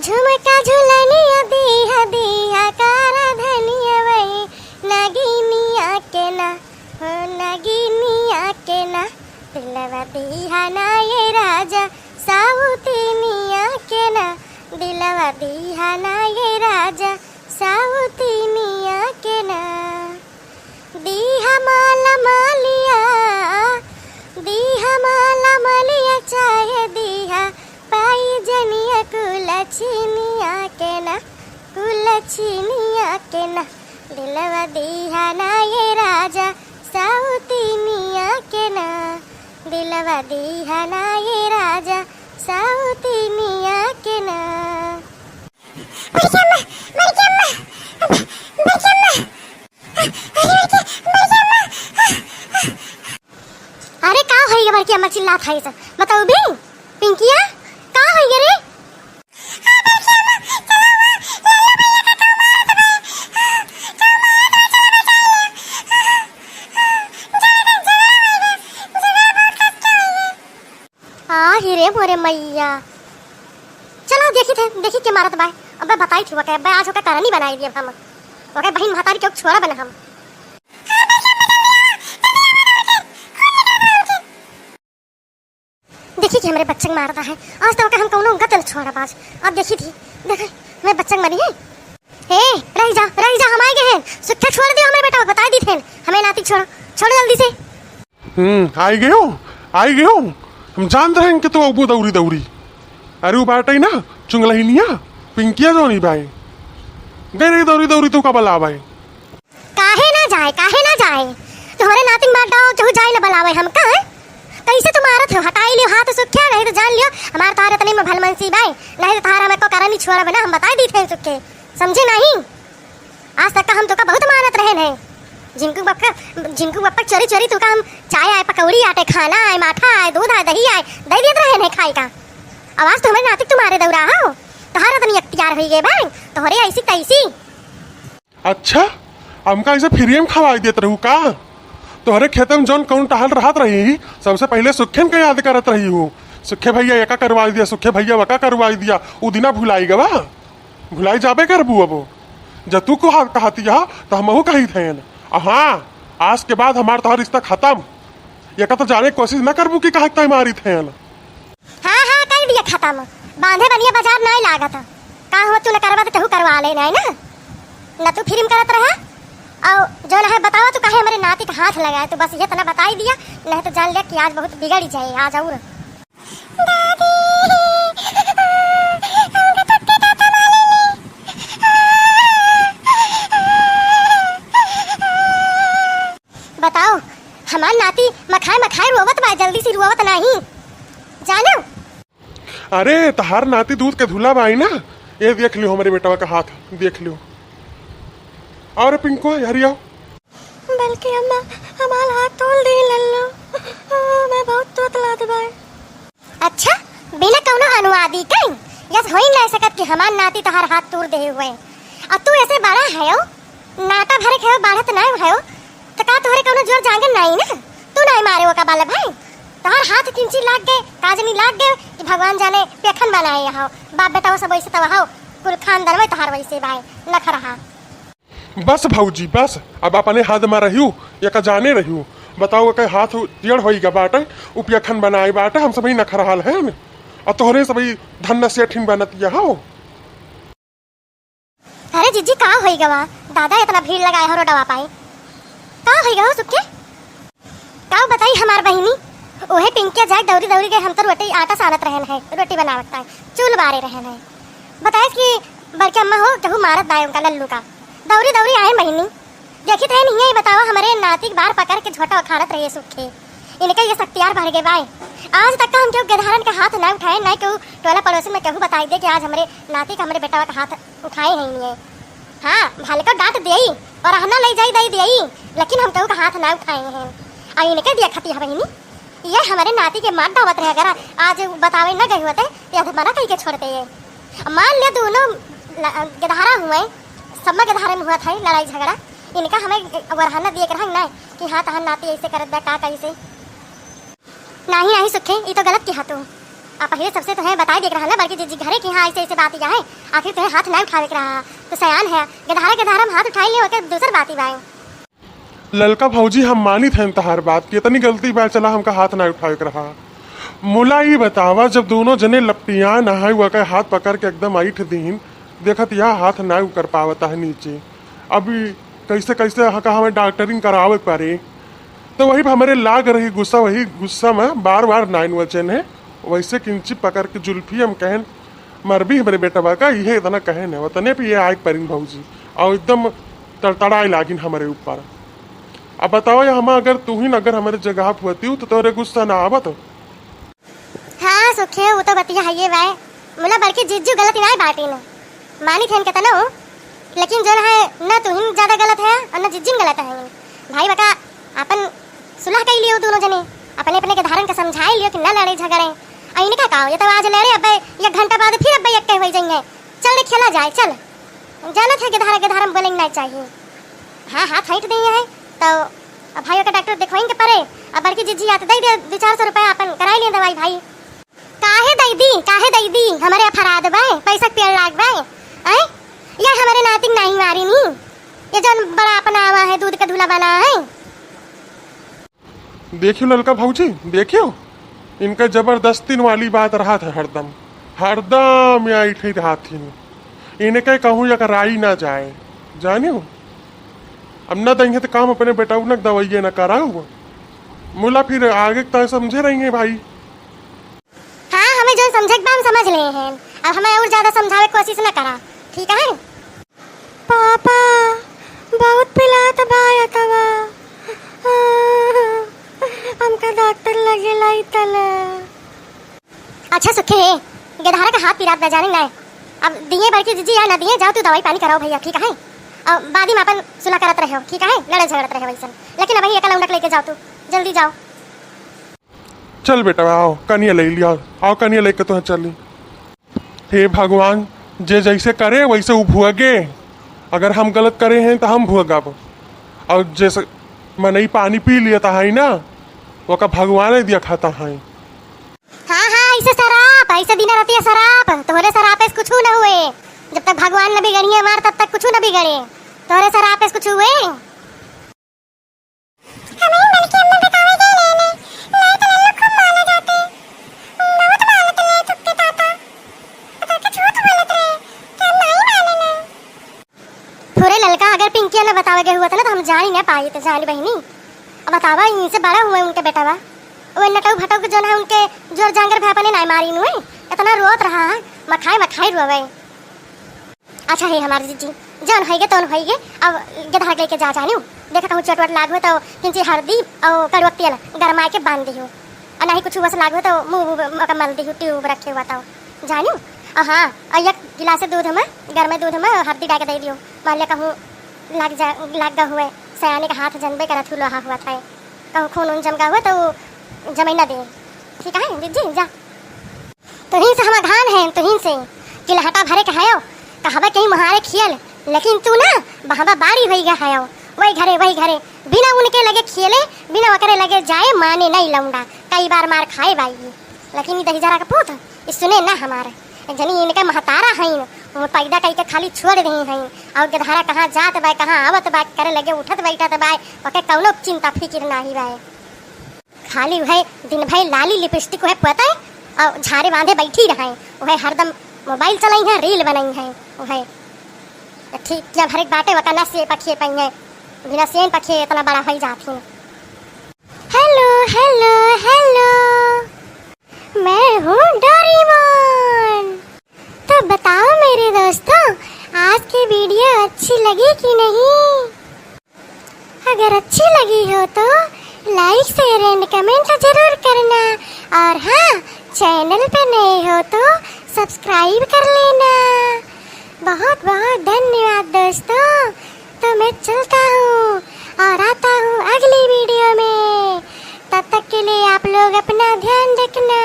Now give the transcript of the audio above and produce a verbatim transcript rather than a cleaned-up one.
झुमका झुलनिया दीहा, दीहा कारा धनिया वही नगिनिया के ना, हो नगिनिया के ना। दिलवा दीहा ना ये राजा, सावुतिनिया के ना। दिलवा दीहा ना ये राजा, सावुतिनिया के ना। दीहा माला मालिया, दीहा माला मालिया, चाहे दीहा पाई जनिया कुलछिनिया के ना, कुलछिनिया के ना। दिलवा दीहा ना ये राजा, सावुतिनिया के ना। दिलवा दीहा ना ये राजा, सावुतिनिया के ना। बड़की अम्मा, बड़की अम्मा, बड़की अम्मा। अरे, का होइगा बड़की अम्मा चिल्लात है सब? बताऊ बे, पिंकिया, का होइगा रे? आ, ही रे मोरे मैया। चलो देखी थे, देखी के मारत बाय। अबे बताई थी ओके, अबे आज ओके करनी बनाई दिया हम। ओके बहिन महतारी के छोड़ा बना हम। देखी कि हमरे बच्चन मारता है। आज तो ओके हम कौनो गत न छोड़ब आज। अब देखी थी, देखे, मैं बच्चन मरी है। ए, रही जा, रही जा, हम आइ गए हैं। सुखे छोड़ दियो हमरे बेटा, बताई दी थे। हमें नाती छोड़ो, छोड़ो जल्दी से। हम्म, आई गयो, आई गयो। हम जानत रहेन कि तू अबू दौरी दौरी। अरे उ बाटइ ना, चुंगलहिनिया, पिंकिया जौनी बाय। गइ रही दौरी दौरी तू का बलावइ। काहे ना जाए, काहे ना जाए? तोहरे नातिन मार डाओ, केहू जाए ना बलावइ हम का, हैं? कइसे तू मारत हो? हटाई लियो हाथ सुख्या, नहीं तो जान लियो हमार तोहार इतने में भलमनसी बाय, नहीं तो तोहार हमें को करनी छोड़ब ना, हम बताई दी थे सुखे। समझे नहीं? आज तक का हम तोका बहुत मानत रहेन है। झिनकू बप्पा, झिनकू बप्पा चोरी चोरी तोका हम चाय आय, पकौड़ी आटे, खाना आय, माठा आय, दूध आय, दही आय, दइ देत रहेन है खाए का। अब आज तो हमरे नातिक तू मारे दौरा हो, तोहार इतनी अख्तियार हुइ गए बाय, तोहरे ऐसी तैसी। अच्छा, हमका ऐसे फ्री में खवाई देत रहू का? तोहरे खेते में जौन कौन टहल रहत रही, सबसे पहिले सुखेन के याद करत रही हो। सुखे भइया एका करवाई दिया, सुखे भइया वका करवाई दिया, उ दिना भुलाई गवा? भुलाई जाबे करबू अब। जब तू कहा-, कहतिया, त हमहू कही थेन। आ हाँ, आज के बाद हमार तोहार रिश्ता खतम। एका तो जाने के कोशिश न करबू कि काहे के तय मारी थेन। हाँ, हाँ, कइ दिया खतम। बांधे बनिया बाजार नाहीं लागत। का हुआ, तू न करवा त केहू करवा ले नाहीं ना। न तू फ्री में करत रहा। अउर जौन है बतावा, तू काहे हमरे नाती का हाथ लगाए, तू बस इतना बताई दिया, नहीं तो जान लिया कि आज बहुत बिगड़ जाए, आज अउर। दादी, हमके पक्के दांत मारे ले। बताओ, हमार नाती मखाए मखाए रोवत बा, जल्दी से रोवत नाहीं। जानो? अरे, तहार नाती दूध के धुला बाई ना, ये देख लियो हमरे बेटवा का हाथ, देख लियो। अउर पिंको, हरिया। बल्कि अम्मा, हमार हाथ तोड़ दी लल्लू, मैं बहुत तोतलात बाई। अच्छा, बिना कौनो अनुवादी कहीं यस होई ना सकत कि हमार नाती तहार हाथ तोड़ दे हुए। अब तू ऐसे बड़ा है हो, नाटा भरे के हो, बाढ़त ना है हो, तो का तोहरे कौनो जोर जांगर नाहीं ना? तू नाहीं मारे ओका बाल भाई, तहार हाथ किंची लाग गए, काजनी लाग गए कि भगवान जाने पेखन बनाए हो। बाप बेटा वो सब वैसे तब हो, कुल खानदान में तहार वैसे भाई नखरहा। बस भौजी, बस, अब अपने हद में रहियो, एका जाने रहियो। बताओ, एके हाथ टेढ़ होइगा बाटे, उ पेखन बनाए बाटे, हम सबही नखरहाल हैं, अउर तोहरे सबही धन सेठिन बनतिया हो। अरे जिज्जी, का होइगा वा? दादा, इतना भीड़ लगाए हो रोडवा पाए, का होइगा हो सुखे? का बताई हमार बहिनी, ओहे पिंकिया जाए दौरी दौरी गए, हम तो रोटी आटा सानत रहन है, रोटी बनावत है, चूल बारे रहन है। बताए कि बड़के अम्मा हो, केहू मारत दाए उनका लल्लू का। दौरी दौरी आए बहिनी, देखी थे नहीं, बतावा हमरे नाती के बार पकड़ के झोटा उखाड़त रहे सुखे। इनके ये शक्तियार बढ़ गए बाए। आज तक का हम केहू गेदहारन के हाथ ना उठाए, ना केहू टोला पड़ोसी में केहू बताई दे कि आज हमरे नाती के हमरे बेटवा का हाथ उठाए हैं नहीं। हाँ, भलका डांट देई अउर रहना ले जाई दई देई, लेकिन हम केहू का हाथ ना उठाए हैं। आ इनके देखती है बहिनी, ये हमरे नाती के मार डावत रहे, अगर आज बतावे न गए होते, तो आज मना कही के छोड़ते ये। अब मान लिया दोनों ल-, गेदहारा हुए, सब में गेदहारे में हुआ था लड़ाई झगड़ा, इनका हमें वरहाना दिए के रहा ना कि हाँ, तहार नाती ऐसे करत बा, का कैसे। नाही, नाही सुखे, ई तो गलत किहा तू। अब पहिले सबसे तोहे बताइ देक रहा ना बड़की जिज्जी घरे कि हाँ ऐसे ऐसे बात या है, आखिर तोहे हाथ ना उठावे के रहा, तो सयान है, गधारा गधारा में हाथ उठाइ लियो, ओके दूसर बात ही बाय। ललका भौजी, हम मानित हन तहार बात कि इतनी गलती बा, चला हमका हाथ ना उठावे के रहा। मुला ई बतावा, जब दोनों जने लपटियान अहइ, वका हाथ पकड़ के एकदम ऐठ दीन, देखत या हाथ ना उकर पावत है नीचे। अब ई कैसे कैसे हका हमें डॉक्टरिंग करावे पड़े। तो वही हमरे लाग रही गुस्सा, वही गुस्सा में बार बार नाइन वचन है। वैसे किंची पकड़ के जुल्फी हम कहन, "मरबी हमरे बेटवा का?" इहे इतना कहन है, उतने पे ये आइक परिन भौजी, और एकदम तड़तड़ाए लागिन हमरे ऊपर। अब बताओ, या हम अगर तुहिन अगर हमरे जगह पे होती तो तोरे गुस्सा ना आवत? हाँ सुखे, वो तो बतिया हइये बाय। मुला बड़की जिज्जू गलत नाय बाटिन, मानित हन केतनो, लेकिन जौन है न तुहिन ज्यादा गलत है और न जिज्जिन गलत है। भाई बका आपन सुलह कइ लियो दोनों जने, अपने अपने गधारन का समझाइ लियो कि न लड़े झगड़े। आ इनका का हो, ये तो आज लड़े, अब्बे एक घंटा बाद फिर अब्बे एक होइ जाइहैं। चल रे खेला जाए, चल। जानत है गधारा गधारा में बोले के नाय चाहिए। हाँ, हाथ हट देइ है तो अब भाई का डॉक्टर देखवाइन के परे, अब बड़की जिज्जी आत दइ दे दो चार सौ रुपया, अपन कराइ लिहे दवाई भाई। काहे दइ दी, काहे दइ दी, हमरे अपराध बाय, पैसा के पेड़ लाग बाय, आय? ये हमरे नातिन नाहीं मारिन, ये जौन बड़ा अपना आवा है, दूध का धुला बना है। देखियो ललका भौजी, देखियो, इनका जबरदस्ती वाली बात रहत है हरदम, हरदम या इठे रहत ही। इनके कहूँ या कराई ना जाए, जानियो। अब न देंगे तो काम अपने बेटउनक दवाइये न कराऊ। मुला फिर आगे तय समझे रहिहैं भाई। हाँ, हमें जौन समझे के बा, हम समझ लेहे हैं। अब हमें और ज्यादा समझावे के कोशिश न करा, ठीक है? पापा, बहुत पिलात बा अतवा। हमका डॉक्टर लगे लाई तले। अच्छा सुखे, गेदहरा का हाथ पिरात बा जाने ना। अब दिए बड़की जिज्जी या ना दिए, जाओ तू दवाई पानी कराओ भैया, ठीक है? अब बाद में अपन सुलह करत रहो, ठीक है? लड़े झगड़त रहो वैसन, लेकिन अबहीं एका लौंडा के लेके जाओ तू, जल्दी जाओ। चल बेटा, आओ, कनिया ले लिया, आओ, कनिया लेके तो चली। हे भगवान, जे जैसे करे, वैसे उ भुगगे। अगर हम गलत करे हैं, तो हम भुगब। और जैसे मनई पानी पी लिया, तो है ना, ओका भगवान दिया खाता है। हाँ, हाँ, ऐसे शराब, ऐसे दिन रहती है शराब, तोहरे शराब से कुछ न हुए। जब तक भगवान न बिगड़िए हमार, तब तक कुछ न बिगड़े। तोहरे शराब से कुछ हुए? हमें बल्कि अम्मा बतावे गए ले ले, ले तो लल्लू खूब माने जाते। बहुत मानत ले तुक्के ताता। अगर के झूठ बोलत रहे, कि हम नहीं माने ले। फुरे ललका, अगर पिंकिया न बतावे गए हुआ था ना, तो हम जान ही ना पाई, तो जान बहिनी। अब बतावा, इनसे बड़ा हुए उनके बेटा बा। वो नटऊ भटऊ के जौन है, उनके जोर जांगर भाई अपने नाय मारी नुए। इतना रोत रहा है, मखाई मखाई रोवे। अच्छा हे हमार जिज्जी, जौन होइगे तौन होइगे, अब गेदहा के लेके जा जानियो। देखा कहूँ चोट वोट लाग हुए तो किंची हरदी और कड़वक तेल गरमाए के बांध दियो, और नहीं कुछ वस लाग हुए तो मुँह वूह ओका मल दियो, ट्यूब रखे हुआ तो जानियो। और हाँ, और एक गिलास दूध में, गरमे दूध में हरदी डाल के दे दियो। मान ले कहूँ लाग जा, लाग गा हुए, सयाने का हाथ जनबे करत हूँ लोहा हुआ था, कहूँ खून उन जम गा हुए तो जमे न दे। ठीक है जिज्जी, जा। तुहिन से हम अघान हैं, तुहिन से कि लहटा भरे के हयो, कहबे कहीं मुहारे खियल, लेकिन तू ना बहबा बारी होई गया हयो, वही घरे, वही घरे, बिना उनके लगे खेले, बिना ओकरे लगे जाए, माने नहीं लौंडा, कई बार मार खाए बाई, लेकिन ई दहिजरा के पूत, ई सुने ना हमार। एक जनी इनके महतारा हईन, वो पैदा कई के खाली छोड़ रही हईन, और गेदहरा कहाँ जात बाय, कहाँ आवत बाय, करे लगे उठत बैठत बाय, ओके कौनो चिंता फिकिर नाही बाय। खाली वह दिन भर लाली लिपस्टिक वह पोतै और झारे बांधे बैठी रहै, वह हरदम मोबाइल चलई है, रील बनई है, वह ठीक क्या भरे बाटे वका नस से पखिए पई है, बिना सेन पखिए इतना बड़ा होई जात ही। हेलो, हेलो, हेलो, मैं हूँ डोरेमोन। तो बताओ मेरे दोस्तों, आज की वीडियो अच्छी लगी कि नहीं? अगर अच्छी लगी हो तो like, share and comment जरूर करना, और हाँ, चैनल पे नए हो तो सब्सक्राइब कर लेना। बहुत बहुत धन्यवाद दोस्तों। तो मैं चलता हूँ और आता हूँ अगली वीडियो में। तब तक के लिए आप लोग अपना ध्यान रखना।